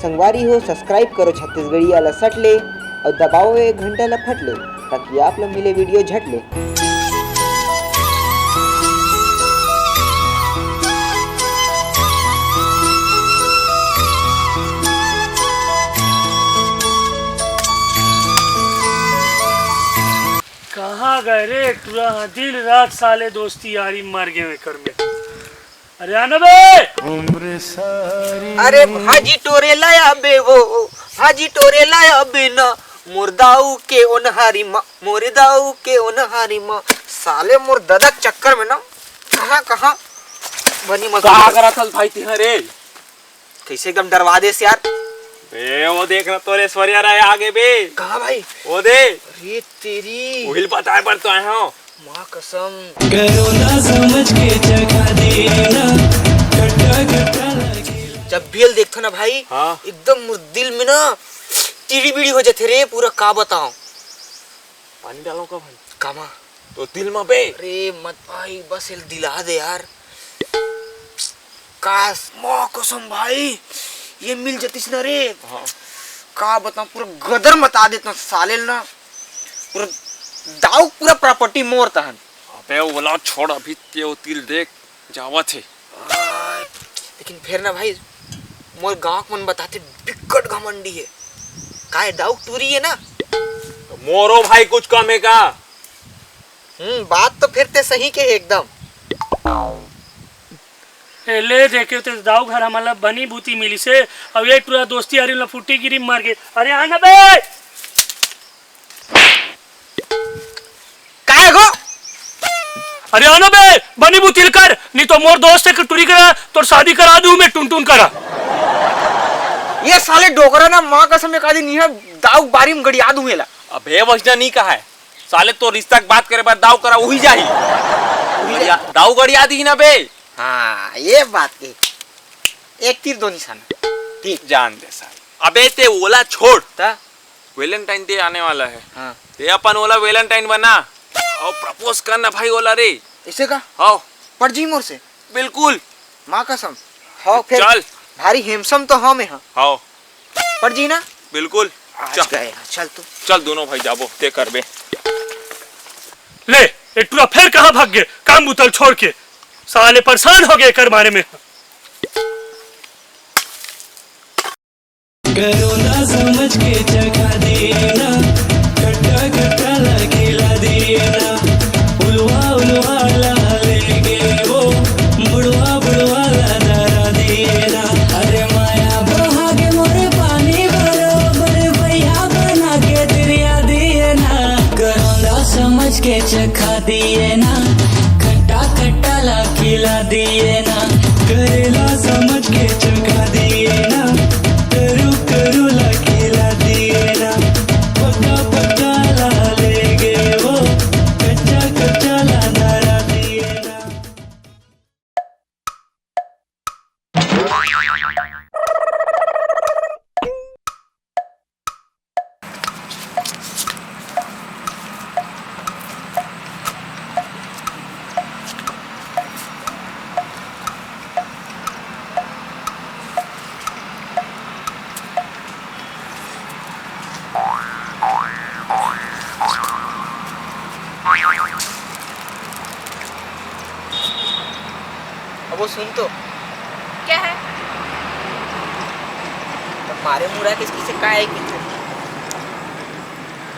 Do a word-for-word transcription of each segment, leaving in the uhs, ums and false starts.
संगवारी हो, subscribe करो छत्तीसगढ़िया ला सट ले अउ दबाओ ये घंटा ला फट ले, ताकि आप ला मिले video झट ले। कहाँ गए रे टुरा? दिन रात साले दोस्ती यारी मर गए एकर में। अरे आना बे। अरे भाजी टोरे लाया बे वो, भाजी टोरे लाया बे ना, मोर दाऊ के ओनहारी माँ, मोर दाऊ के ओनहारी माँ। साले मोर ददा के चक्कर में ना कहाँ कहाँ बनी मत का। करत हस भाई तिहा रे? कैसे एकदम डरवा देस यार। बे वो देख ना तोर ऐश्वर्या राय आगे बे। कहाँ भाई? वो दे। अरे तेरी। उहिल बताए बर तो आए हो। माँ कसम। करोना समझ के चखा देना, खट्टा खट्टा लगे। जब भी एला देखथो ना भाई, हाँ। एकदम मोर दिल में ना टीड़ी बीड़ी हो जाथे रे पूरा, का बताओ। पानी डालो का भाई? कामा? तो दिल में बे। अरे मत भाई, बस एला दिला दे यार। काश, माँ कसम भाई, ये मिल जतिस ना रे। हाँ। का बताओ, पूरा गदर मता देत ना साले ल ना, पूरा दाऊ, पूरा property मोर तहन। अबे ओला छोड़, अभी ते ओ तिल देख जावत हे। आ, लेकिन फेर ना भाई, मोर गाँव के मन बताथे बिकट घमंडी हे। काय दाऊ टूरी हे ना? मोरो भाई कुछ कम हे का? हम्म, बात तो फेर ते सही के एकदम। ए, ले देखे ते दाऊ घर हमला बनी बूती मिलिसे, अब ये टूरा दोस्ती यारी ला फुटी गिरी मर गे। अरे आना बे। काय गो? अरे आना बे, बनी बूती ल कर, नहीं तो मोर दोस्त के टूरी करा, तोर शादी करा दूं मैं टुनटुन करा। ये साले डोकरा ना, माँ कसम एक आदि नहीं हे, दाऊ बारी में गड़िया दूं एला। अबे वैसना नहीं कहा है। साले तो रिश्ता के बात करे बर दाऊ करा उही जाही। गड़िया-, दाऊ गड़िया दी ना बे। हाँ, ये बात के एक तीर दो निशाना। ठीक। जान दे साले। अबे ते ओला छोड़। ता? Valentine Day आने वाला है। हाँ। ते अपन ओला Valentine बना और propose करना भाई ओला रे। ऐसे का? हाँ। पड़ जी मोर से? बिल्कुल। माँ कसम। हाँ, फिर चल। भारी handsome तो हाँ मैं हाँ। हाँ। पड़ जी ना? बिल्कुल। आज चल। गए, चल तू। चल दोनों भाई जाबो, ते करबे। ले, ए टुरा फेर कहाँ भाग गे? काम बुतल छोड़ के। साले परेशान हो गे एकर मारे में। करोना समझ के चखा देना, खट्टा खट्टा ला खिला देना। उलवा उलवा ला लेगे वो, बुढ़वा बुढ़वा ला दरा देना। अरे माया बहा के मोरे पानी बरोबर, भैया बना के दरिया दिए ना। करोना समझ के चखा दिए ना, खट्टा खट्टा ला खिला दिए ना। करेला समझ के चखा दिए ना, करू करू ला खिला दिए ना। पक्का पक्का ला लेगे वो, कच्चा कच्चा ला दरा दिए ना। अब वो सुन तो। क्या है? तो मारे मुरा किस किसे का है कि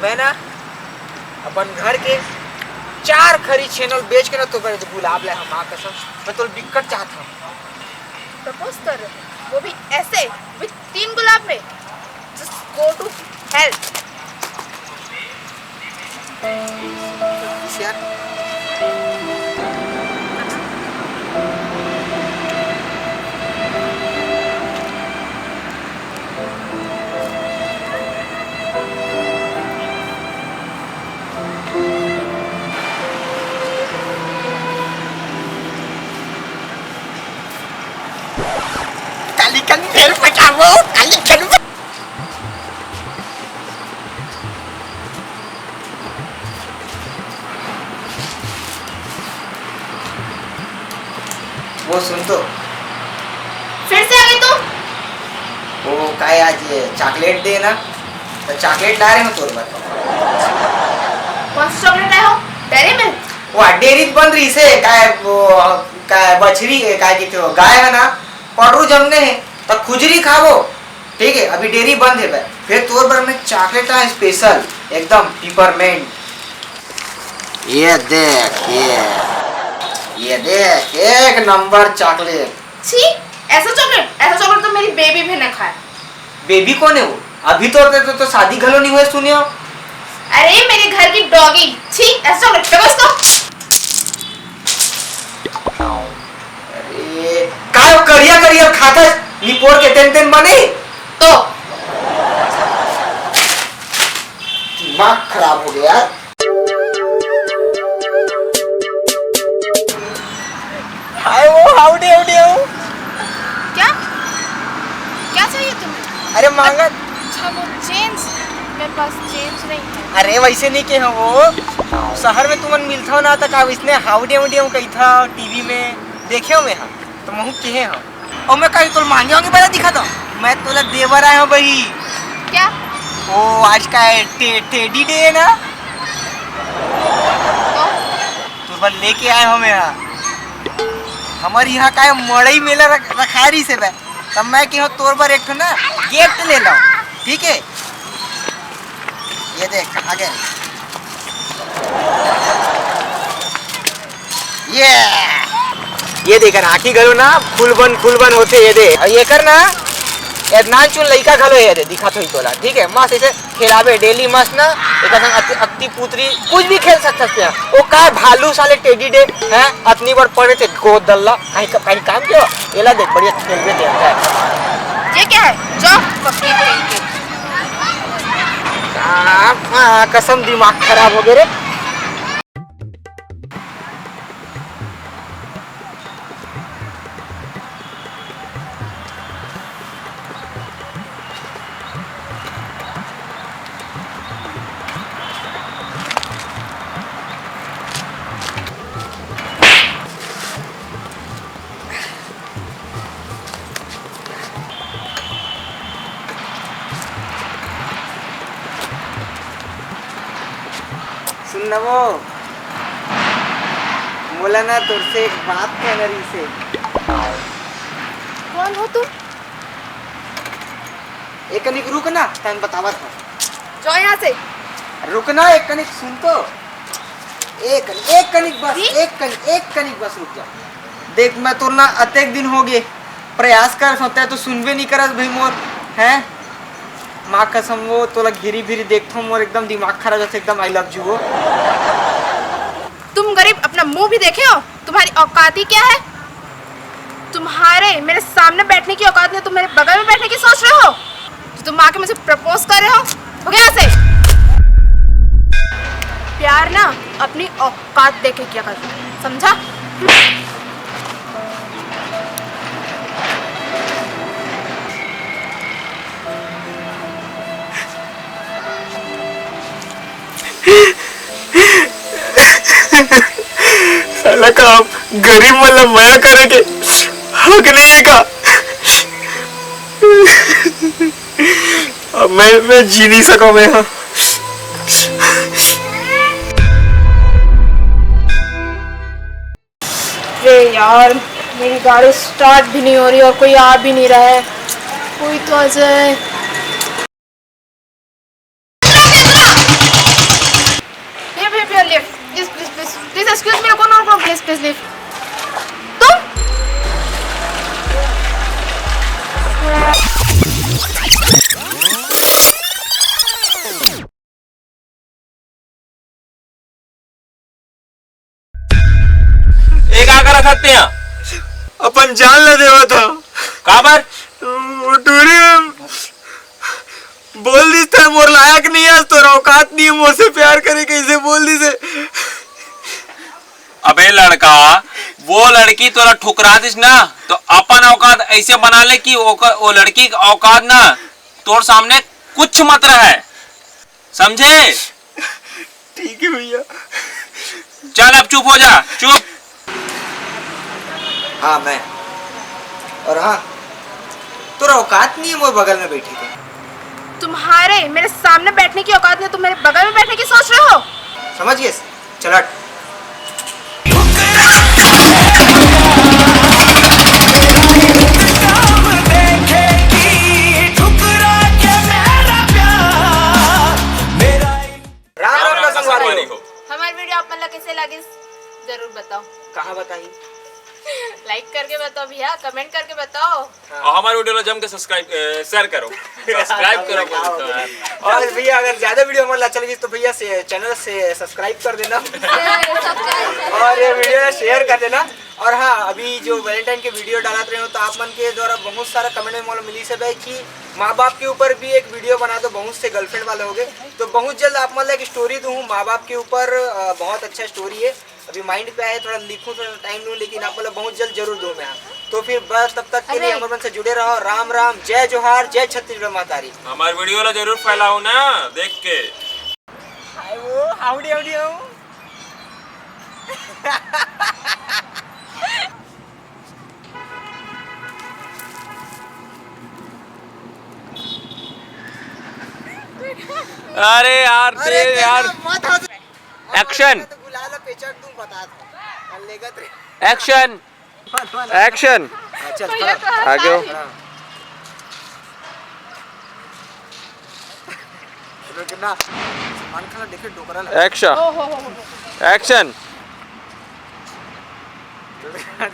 मैं ना अपन घर के चार खरी छेनल बेच के ना तो गुलाब ले हम, माँ कसम, मैं तो बिक्कट चाहता हूँ। Propose कर रहे हो, वो भी ऐसे, with तीन गुलाब में? Just go to hell. यार। काली कन फेर पटावो, काली कन। वो सुन तो। फिर से आ गई तू? वो काय आज ये चॉकलेट दे ना, तो चॉकलेट ला रहे हो तोर बर। कौन सा चॉकलेट लाए हो? Dairy milk? वो डेयरी बंद रही से, काय वो, काय बछरी, काय कहते हो, गाय है ना, पड़रू जमने है, तो खुजरी खाबो, ठीक है, अभी डेयरी बंद है भाई। फिर तोर बर मैं चॉकलेट ला स्पेशल, एकदम पिपरमेंट। ये देख, ये, ये देख, एक नंबर चॉकलेट। छी, ऐसा चॉकलेट, ऐसा चॉकलेट तो मेरी बेबी भी ना खाए। बेबी कौन है वो? अभी तो, तो, तो, तो शादी घलो नहीं हुए सुनियो। अरे, मेरे घर की डॉगी। छी, ऐसा चॉकलेट, फेंको इसको। अरे, का वो करिया करिया खाथस, निपोर के तेन तेन बने? तो? दिमाग खराब हो गया यार। हाय वो, हाउडी, हाउडी, हाउ। क्या? क्या चाहिए तुम्हें? अरे मांगा। अच्छा, वो चेंज, मेरे पास चेंज नहीं है। अरे वैसे नहीं के हो वो, शहर में तुमन मिलता हो ना, तो का इसने हाउडी, हाउडी, हम कही था टीवी में देखे हो मैं, हाँ, तो महू कहे हो। और मैं कहीं तोला मांगे होंगे बड़ा दिखा दो, मैं तोला देवर आया हूँ भाई। क्या? ओ, आज का है टे-, टेडी डे है ना? तो? तोर बर लेके आए हो मैं यहाँ। हमारे यहाँ का है मड़ई मेला रख-, रखा रही से बे। तब मैं कही हूँ तोर बर एक ठो ना गिफ्ट ले लो, ठीक है? ये देख, कहाँ गए? ये, ये देख, राखी घलो ना फुलबन, फुलबन होथे, ये दे। अउ ये कर ना, एतना चुन लइका घलो, ये दे, दिखत होई तोला, ठीक है? मस्त ऐसे खेलाबे डेली, मस्त ना, एक संग अति, अति पुतरी, कुछ भी खेल सकथस ते। वो का भालू साले टेडी डे, हैं? अतनी बार पड़े थे गोद दल्ला, कहीं का, कहीं काम क्यों? एला देख, बढ़िया खेलबे ते, हैं? ये क्या है? जाओ, पकड़ी कहीं के। आ, आ, कसम दिमाग खराब हो गए रे। सुन ना वो, मोला ना तोर से एक बात कहना रही से। कौन हो तुम? एक कनिक रुक ना, तैं बतावत हूँ। जाओ यहाँ से। रुक ना, एक कनिक सुन तो। एक कनिक, एक कनिक बस, जी? एक कनिक, एक कनिक बस रुक जा। देख, मैं तोर ना अतेक दिन हो गए, प्रयास कर सकता है तो सुनबे नहीं करस भाई मोर, हैं? माँ कसम वो तोला घिरी भिरी देखथो मोर एकदम दिमाग खराब हो जाथे, एकदम I love you वो। तुम गरीब अपना मुंह भी देखे हो? तुम्हारी औकात ही क्या है? तुम्हारे मेरे सामने बैठने की औकात नहीं, तुम मेरे बगल में बैठने की सोच रहे हो? तो तुम आके मुझे प्रपोज कर रहे हो? हो गया से? प्यार ना अपनी औकात देखे क्या कर, समझा? साला का आप गरीब मन ला मया करे के हक नहीं है का? अब मैं, मैं जी नहीं सका मैं यहाँ। अरे यार, मेरी गाड़ी स्टार्ट भी नहीं हो रही और कोई आ भी नहीं रहा है। कोई तो आ जाए। ये भैया, भैया, lift. Please, please, please, please, excuse me, रुको ना, रुको, प्लीज, प्लीज, लिफ्ट। तुम? एक आकर रखते हैं। अपन जान ला देवा था। काबर? वो टूरी बोल दिस था, मोर लायक नहीं है, तोर औकात नहीं है, मोर से प्यार करे, कैसे बोल दिस है? अबे लड़का, वो लड़की तोरा ठुकरा दिस ना, तो अपन औकात ऐसे बना ले कि ओकर, वो लड़की के औकात ना तोर सामने कुछ मत रहे, समझे? ठीक है भैया। चल अब चुप हो जा, चुप। हाँ, मैं। और हाँ, तोर औकात नहीं है मोर बगल में बैठे के। तुम्हारे मेरे सामने बैठने की औकात नहीं, तुम मेरे बगल में बैठने की सोच रहे हो? समझ गए? चल हट। राम राम का संगवारी हो। हमार video आप मन ला कैसे लगिस, जरूर बताओ। कहाँ बताई? Like करके बताओ भैया, comment करके बताओ। हाँ। और हमारे video ला जम के subscribe, अ, share करो। Subscribe करो बोलता है। और भैया अगर ज्यादा video हमारे ला चल गई तो भैया से channel से subscribe कर देना। और ये video ला share कर देना। और हाँ, अभी जो Valentine के video डालत रहे हो तो आप मन के द्वारा बहुत सारा comment में मोला मिली सब है कि माँ बाप के ऊपर भी एक video बना दो, बहुत से girlfriend वाले हो गए। तो बहुत जल्द आप मन ला एक story दूँ माँ बाप के ऊपर, अ, बहुत अच्छा story है। अभी mind पे आए, थोड़ा लिखूँ, थोड़ा time लूँ, लेकिन आप मन ला बहुत जल्द जरूर दूँ मैं। तो फिर बस तब तक के लिए अरे। हमारे मन से जुड़े रहो। राम राम, जय जोहार, जय छत्तीसगढ़ महतारी। हमारे video ला जरूर फैलाओ ना देख के। हाय वो, हाउडी, हाउडी, हाउ। अरे यार, अरे तेरे यार। मत हंस। Action। तो गुलाल और पेचक दूं, बता दो। लेगत रे। Action। Action। हाँ, चल, भैया खड़ा। तो आगे हो। हंसा रुक ना। सलमान खान देखे डोकरा लगा। Action। ओ हो हो हो। Action।